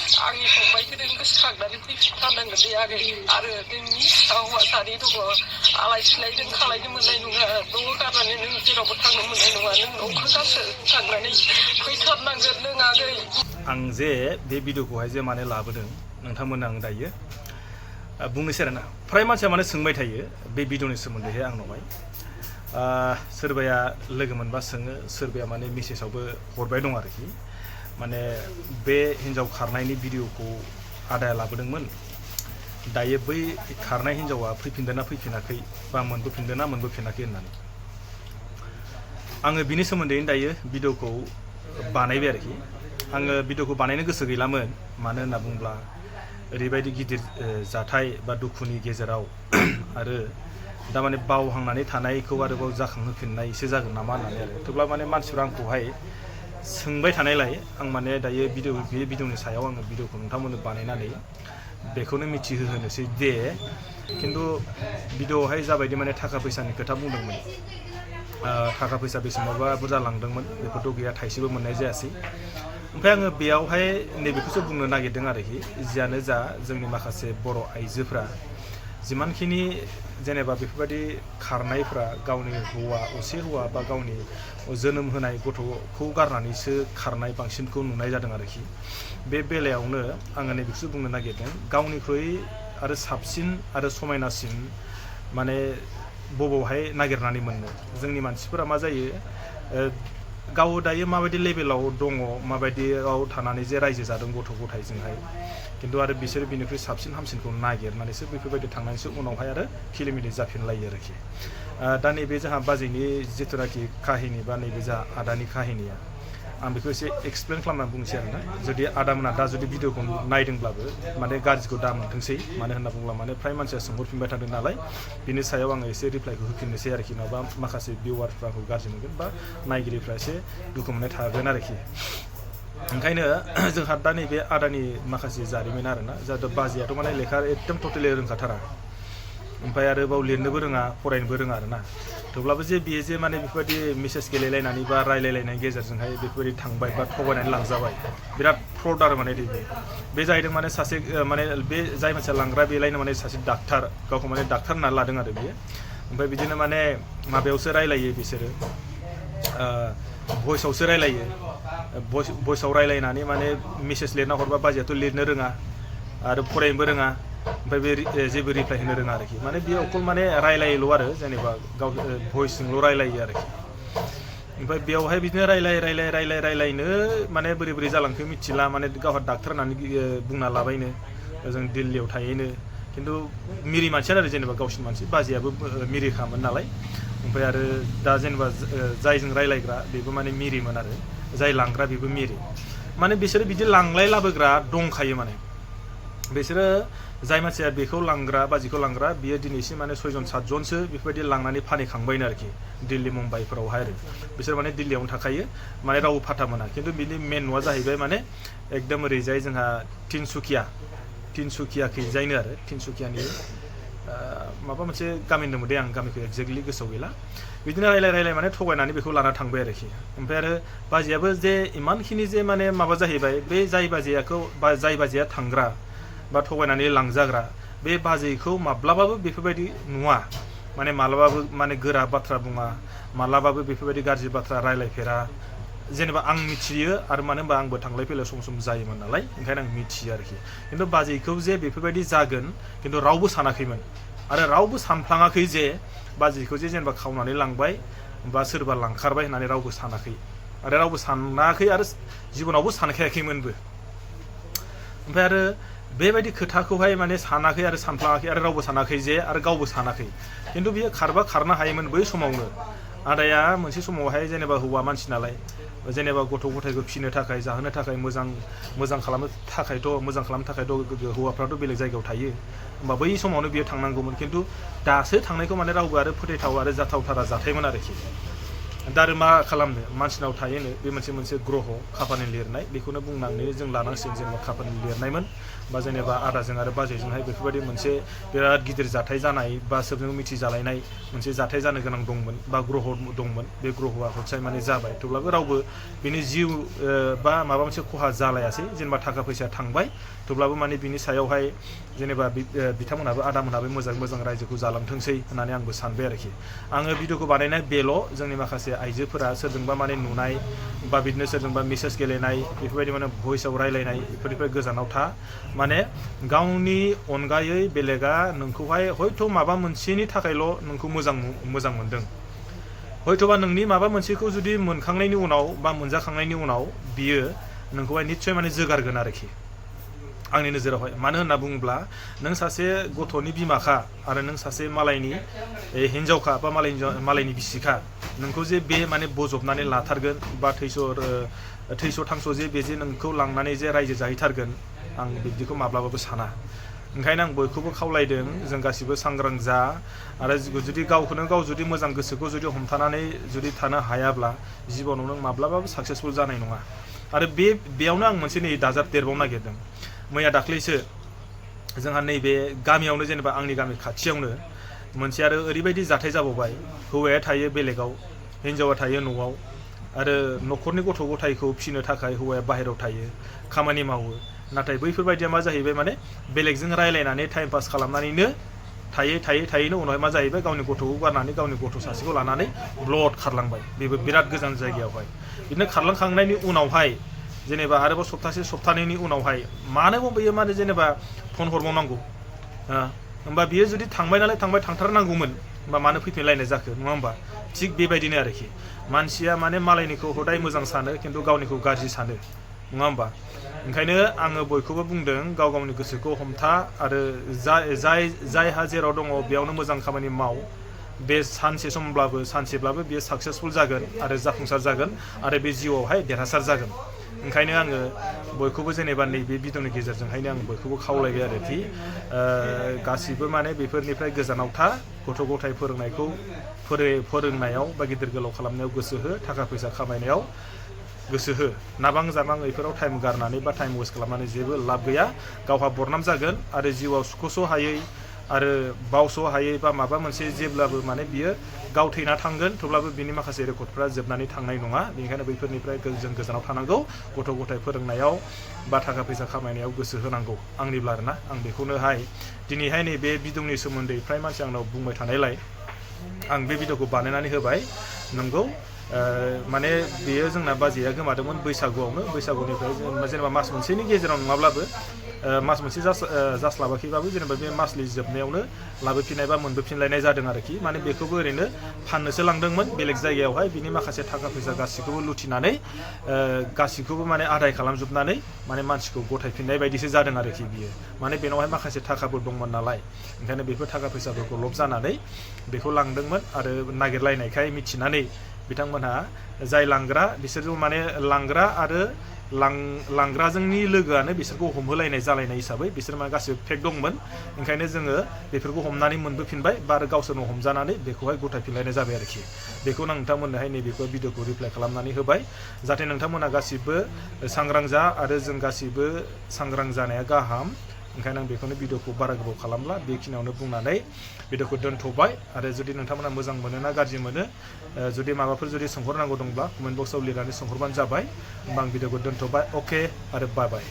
आंनि फंबायखौ नों गोसोखांनानै फैफिनथारनांगोन दे आरो नोंनि फिसा हौवा सानै दङ आलाय सिलाय जों खालायनो मोननाय नङा न'आव गारनानै नों जेरावबो थांनो मोननाय नङा नों न'खौ गासो थांनानै फैथारनांगोन नों आगै आं जे बे भिडिअखौहाय जे माने लाबोदों नोंथांमोन आं दायो बुंनोसै आरोना फ्राय मानसिया माने सोंबाय थायो बे भिडिअनि सोमोन्दैहाय आंनावहाय सोरबाया लोगो मोनबा सोङो सोरबाया माने मेसेजावबो हरबाय दं आरोखि माने बे हिन्जाव खारनायनि भिडिअखौ आदाया लाबोदोंमोन दायो बै खारनाय हिन्जावा फैफिनदोंना फैफिनाखै बा मोनबोफिनदोंना मोनबोफिनाखै होननानै आङो बिनि सोमोन्दैनो दायो भिडिअखौ बानायबाय आरोखि आङो भिडिअखौ बानायनो गोसो गैलामोन मानो होनना बुङोब्ला ओरैबायदि गिदिर जाथाय बा दुखुनि गेजेराव आरो दा माने बावहांनानै थानायखौ आरोबाव जाखांहोफिननायसो जागोन नामा होननानै आरो थेवब्ला माने मानसिफ्रा आंखौहाय सोंबाय थानायलाय आं माने दायो बे भिडिअनि सायाव आङो भिडिअखौ नोंथांमोननो बानायनानै बेखौनो मिथिहोनोसै दे खिन्थु भिडिअआवहाय जाबायदि माने थाखा फैसानि खोथा बुंदोंमोन थाखा फैसा बेसेबांबा बुरजा लांदोंमोन बेफोरथ' गैया थाइसेबो मोननाय जायासै ओमफ्राय आङो बेयावहाय नैबेखौसो बुंनो नागिरदों आरोखि जियानो जा जोंनि माखासे बर' आइजोफ्रा जिमानखिनि जेनेबा बेफोरबायदि खारनायफ्रा गावनि हौवा असे हौवा बा गावनि जोनोम होनाय गथ'खौ गारनानैसो खारनाय बांसिनखौ नुनाय जादों आरोखि बे बेलायावनो आङो नैबेखौसो बुंनो नागिरदों गावनिख्रुइ आरो साबसिन आरो समायनासिन माने बबावहाय नागिरनानै मोननो जोंनि मानसिफोरा मा जायो गाव दायो माबायदि लेभेलाव दङ माबायदियाव थानानै जे रायजो जादों गथ' गथायजोंहाय खिन्थु आरो बिसोर बिनिख्रुइ साबसिन हामसिनखौ नागिरनानैसो बेफोरबायदि थांनानैसो उनावहाय आरो खिलिमिलि जाफिनलायो आरोखि दा नैबे जोंहा बाजैनि जिथुनाखि काहिनि बा नैबे जोंहा आदानि काहिनिया आं बेखौ एसे एक्सप्लेन खालामनानै बुंनोसै आरोना जुदि आदामोना दा जुदि भिडिअखौ नायदोंब्लाबो माने गाज्रिखौ दा मोनथोंसै मानो होनना बुङोब्ला माने फ्राय मानसिया सोंहरफिनबाय थादों नालाय बिनि सायाव आङो एसे रिप्लाइखौ होफिननोसै आरोखि नङाबा माखासे भिउवार्सफ्रा आंखौ गाज्रि मोनगोन बा नायगिरिफ्रा एसे दुखु मोननाय थागोन आरोखि ओंखायनो जोंहा दा नैबे आदानि माखासे जारिमिन आरोना जाहाथे बाजैयाथ' माने लेखा एकदम टटेलि रोंखाथारा ओमफ्राय आरोबाव लिरनोबो रोङा फरायनोबो रोङा आरोना थेवब्लाबो जे बियो जे माने बेफोरबायदि मेसेज गेलेलायनानै बा रायलायलायनायनि गेजेरजोंहाय बेफोरबायदि थांबाय बा थगायनानै लांजाबाय बिराद फ्रड आरो माने बे जाहैदों माने सासे माने बे जाय मानसिया लांग्रा बेलायनो माने सासे डाक्टार गावखौ माने डाक्टार होननानै लादों आरो बियो ओमफ्राय बिदिनो माने माबायावसो रायलायो बिसोरो भइसआवसो रायलायो भइसआव रायलायनानै माने मेसेज लिरना हरबा बाजैयाथ' लिरनो रोङा आरो फरायनोबो रोङा ओमफ्राय बे जेबो रिप्लाय होनो रोङा आरोखि माने बेयो अकल माने रायलायोल' आरो जेनेबा गाव भइसजोंल' रायलायो आरोखि ओमफ्राय बेयावहाय बिदिनो रायलायनो माने बोरै बोरै जालांखो मिथिला माने गावहा डाक्टार होननानै बुंना लाबायनो जों दिल्लीयाव थाहैनो खिन्थु मिरि मानसियानो आरो जेनेबा गावसिनि मानसि बाजैयाबो मिरिखामोन नालाय ओमफ्राय आरो दा जेनेबा जायजों रायलायग्रा बेबो माने मिरिमोन आरो जाय लांग्रा बेबो मिरि माने बिसोरो बिदि लांलाय लाबोग्रा दंखायो माने बिसोरो जाय मानसिया बेखौ लांग्रा बाजैखौ लांग्रा बियो दिनैसिम माने 6जन 7जनसो बेफोरबायदि लांनानै फानहैखांबायनो आरोखि दिल्ली मुम्बाइफोरावहाय आरो बिसोर माने दिल्लीयावनो थाखायो माने रावबो फाथा मोना खिन्थु बिनि मेन न'आ जाहैबाय माने एकदम ओरैजाय जोंहा तिनसुकियाखैजायनो आरो तिनसुकियानि माबा मोनसे गामि होनदोंमोन दे आं गामिखौ एक्जेक्टलि गोसोआव गैला बिदिनो रायलाय माने थगायनानै बेखौ लाना थांबाय आरोखि ओमफ्राय आरो बाजैयाबो जे इमानखिनि जे माने माबा जाहैबाय बे जाय बाजैया थांग्रा बा थगायनानै लांजाग्रा बे बाजैखौ माब्लाबाबो बेफोरबायदि नुवा माने माब्लाबाबो माने गोरा बाथ्रा बुङा माब्लाबाबो बेफोरबायदि गाज्रि बाथ्रा रायलायफेरा जेनेबा आं मिथियो आरो मानो होनबा आंबो थांलाय फैलाय सम जायोमोन नालाय ओंखायनो आं मिथियो आरोखि खिन्थु बाजैखौ जे बेफोरबायदि जागोन खिन्थु रावबो सानाखैमोन आरो रावबो सानफ्लाङाखै जे बाजैखौ जे जेनेबा खावनानै लांबाय बा सोरबा लांखारबाय होननानै रावबो सानाखै आरो रावबो सानाखै आरो जिबनावबो सानखायाखैमोनबो ओमफ्राय आरो बेबायदि खोथाखौहाय माने सानाखै आरो सानफ्लाङाखै आरो रावबो सानाखै जे आरो गावबो सानाखै खिन्थु बियो खारबा खारनो हायोमोन बै समावनो आदाया मोनसे समावहाय जेनेबा हौवा मानसि नालाय जेनेबा गथ' गथायखौ फिसिनो थाखाय जाहोनो थाखाय मोजां खालामनो थाखायथ' हौवाफ्राथ' बेलेग जायगायाव थायो होमबा बै समावनो बियो थांनांगौमोन खिन्थु दासो थांनायखौ माने रावबो आरो फोथायथाव आरो जाथावथारा जाथायमोन आरोखि दा आरो मा खालामनो मानसिनाव थायोनो बे मोनसे ग्रह खाफालनि लिरनाय बेखौनो बुंनानै जों लानांसिगोन जेनेबा खाफालनि लिरनायमोन बा जेनेबा आदाजों आरो बाजैजोंहाय बेफोरबायदि मोनसे बिराद गिदिर जाथाय जानाय बा सोरजों मिथिजालायनाय मोनसे जाथाय जानो गोनां दंमोन बा ग्रह दंमोन बे ग्रहआ हरसाय माने जाबाय थेवब्लाबो रावबो बिनि जिउ बा माबा मोनसे खहा जालायासै जेनेबा थाखा फैसा थांबाय थेवब्लाबो माने बिनि सायावहाय जेनेबा बिथांमोनहाबो आदामोनहाबो मोजां रायजोखौ जालांथोंसै होननानै आंबो सानबाय आरोखि आङो भिडिअखौ बानायनाय बेल' जोंनि माखासे आइजोफोरा सोरजोंबा माने नुनाय बा बिदिनो सोरजोंबा मेसेज गेलेनाय बेफोरबायदि माने भइसआव रायलायनाय बेफोरनिफ्राय गोजानाव था माने गावनि अनगायै बेलेगा नोंखौहाय हयथ' माबा मोनसेनि थाखायल' नोंखौ मोजां मोनदों हयथ'बा नोंनि माबा मोनसेखौ जुदि मोनखांनायनि उनाव बा मोनजाखांनायनि उनाव बियो नोंखौहाय निस्सय माने जोगारगोन आरोखि आंनि नोजोरावहाय मानो होनना बुङोब्ला नों सासे गथ'नि बिमाखा आरो नों सासे मालायनि हिन्जावखा बा मालायनि बिसिखा नोंखौ जे बे माने बजबनानै लाथारगोन बा थैस' थांस' जे बे जे नोंखौ लांनानै जे रायजो जाहैथारगोन आं बिदिखौ माब्लाबाबो साना ओंखायनो आं बयखौबो खावलायदों जों गासिबो सांग्रां जा आरो जुदि गावखौनो गाव जुदि मोजां गोसोखौ जुदि हमथानानै जुदि थानो हायाब्ला जिबनाव नों माब्लाबाबो साक्सेसफुल जानाय नङा आरो बेयावनो आं मोनसे नै दाजाबदेरबावनो नागिरदों मैया दाख्लैसो जोंहा नैबे गामियावनो जेनेबा आंनि गामि खाथियावनो मोनसे आरो ओरैबायदि जाथाय जाबावबाय हौवाया थायो बेलेगाव हिन्जावा थायो न'आव आरो न'खरनि गथ' गथायखौ फिसिनो थाखाय हौवाया बाहेरायाव थायो खामानि मावो नाथाय बैफोरबायदिया मा जाहैबाय माने बेलेगजों रायलायनानै टाइम पास खालामनानैनो थायैनो उनावहाय मा जाहैबाय गावनि गथ'खौ गारनानै गावनि गथ' सासेखौ लानानै ब्लड खारलांबाय बेबो बिराद गोजान जायगायावहाय बिदिनो खारलांखांनायनि उनावहाय जेनेबा आरोबाव सप्तानैनि उनावहाय मानो बेयो माने जेनेबा फन हरबावनांगौ होमबा बियो जुदि थांबाय नालाय थांथारनांगौमोन होमबा मानो फैफिनलायनाय जाखो नङा होमबा थिग बेबायदिनो आरोखि मानसिया माने मालायनिखौ हदाय मोजां सानो खिन्थु गावनिखौ गाज्रि सानो नङा होमबा ओंखायनो आङो बयखौबो बुंदों गाव गावनि गोसोखौ हमथा आरो जायहा जेराव दङ बेयावनो मोजां खामानि माव बे सानसेब्लाबो बियो साक्सेसफुल जागोन आरो जाफुंसार जागोन आरो बे जिउआवहाय देरहासार जागोन ओंखायनो आङो बयखौबो जेनेबा नैबे भिडिअनि गेजेरजोंहायनो आं बयखौबो खावलायबाय आरोखि गासिबो माने बेफोरनिफ्राय गोजानाव था गथ' गथाय फोरोंनायाव बा गिदिर गोलाव खालामनायाव गोसो हो थाखा फैसा खामायनायाव गोसो हो नाबां जाबां बेफोराव टाइम गारनानै बा टाइम वेस्ट खालामनानै जेबो लाब गैया गावहा बरनाम जागोन आरो जिउआव सुख'स' हायै आरो बावस' हायै बा माबा मोनसे जेब्लाबो माने बियो गाव थैना थांगोन थेवब्लाबो बिनि माखासे रेकर्डफ्रा जोबनानै थांनाय नङा बेनिखायनो बैफोरनिफ्राय जों गोजानाव थानांगौ गथ' गथाय फोरोंनायाव बा थाखा फैसा खामायनायाव गोसो होनांगौ आंनिब्ला आरोना आं बेखौनोहाय दिनैहाय नैबे भिडिअनि सोमोन्दै फ्राय मानसि आंनाव बुंबाय थानायलाय आं बे भिडिअखौ बानायनानै होबाय नंगौ माने बेयो जोंना बाजैया गोमादोंमोन बैसागुनिफ्राय जेनेबा मास मोनसेनि गेजेराव नङाब्लाबो मास मोनसे जास्लाबाखैबाबो जेनेबा बे मासनि जोबनायावनो लाबोफिननाय बा मोनबोफिनलायनाय जादों आरोखि माने बेखौबो ओरैनो फाननोसो लांदोंमोन बेलेग जायगायावहाय बिनि माखासे थाखा फैसा गासिखौबो लुथिनानै गासिखौबो माने आदाय खालामजोबनानै माने मानसिखौ गथायफिननाय बायदिसो जादों आरोखि बियो माने बेनावहाय माखासे थाखाफोर दंमोन नालाय ओंखायनो बेफोर थाखा फैसाफोरखौ लब जानानै बेखौ लांदोंमोन आरो नागिरलायनायखाय मिथिनानै बिथांमोनहा जाय लांग्रा बिसोरजों माने लांग्रा आरो लांग्राजोंनि लोगोआनो बिसोरखौ हमहोलायनाय जालायनाय हिसाबै बिसोर माने गासिबो फेक दंमोन ओंखायनो जोङो बेफोरखौ हमनानै मोनबोफिनबाय बा आरो गावसोरनो हमजानानै बेखौहाय गथायफिनलायनाय जाबाय आरोखि बेखौनो आं नोंथांमोननोहाय नैबेखौ भिडिअखौ रिप्लाइ खालामनानै होबाय जाहाथे नोंथांमोना गासिबो सांग्रां जा आरो जों गासिबो सांग्रां जानाया गाहाम ओंखायनो आं बेखौनो भिडिअखौ बारा गोबाव खालामला बेखिनियावनो बुंनानै भिडिअखौ दोनथ'बाय आरो जुदि नोंथांमोना मोजां मोनो ना गाज्रि मोनो जुदि माबाफोर जुदि सोंहरनांगौ दंब्ला कमेन्ट बक्सआव लिरनानै सोंहरबानो जाबाय होमबा आं भिडिअखौ दोनथ'बाय अके आरो बाय बाय